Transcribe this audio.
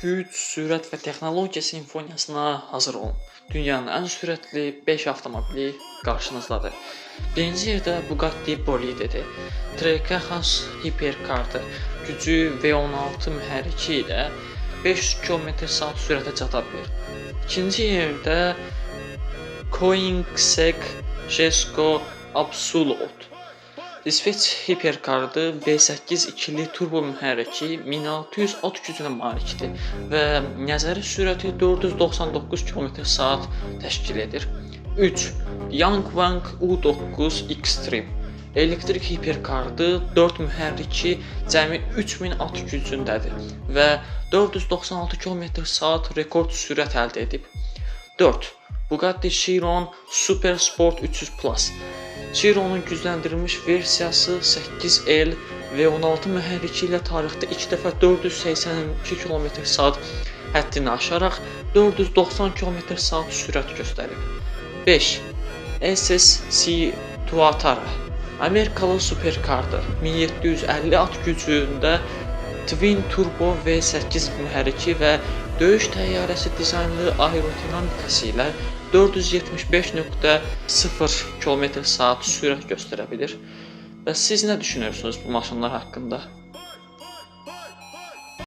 Güc, sürət və texnologiya simfoniyasına hazır olun. Dünyanın ən sürətli 5 avtomobili qarşınızdadır. Birinci yerdə Bugatti Bolidedir. Trek-ə xas hiperkardır. Gücü V16 mühərriki ilə 500 km/s sürətə çata bilir. İkinci yerdə Koenigsegg Jesko Absolut. İsveç hiperkarı V8 ikili turbo mühərriki 1600 at gücünə malikdir və nəzəri sürəti 499 km/s təşkil edir. 3. Yangwang U9 Extreme. Elektrik hiperkarı 4 mühərriki cəmi 3000 at gücündədir və 496 km/s rekord sürət əldə edib. 4. Bugatti Chiron Super Sport 300 Plus. Chiron'un gücləndirilmiş versiyası 8L V16 mühərriki ilə tarixdə ilk dəfə 482 km/s həddini aşaraq 490 km/s sürət göstərib. 5. SSC Tuatara. Amerikalı superkardır. 1750 at gücündə Twin Turbo V8 mühərriki və döyüş təyyarəsi dizaynlı aerodinamikası ilə 475.0 km/s sürət göstərə bilir. Və siz nə düşünürsünüz bu maşınlar haqqında?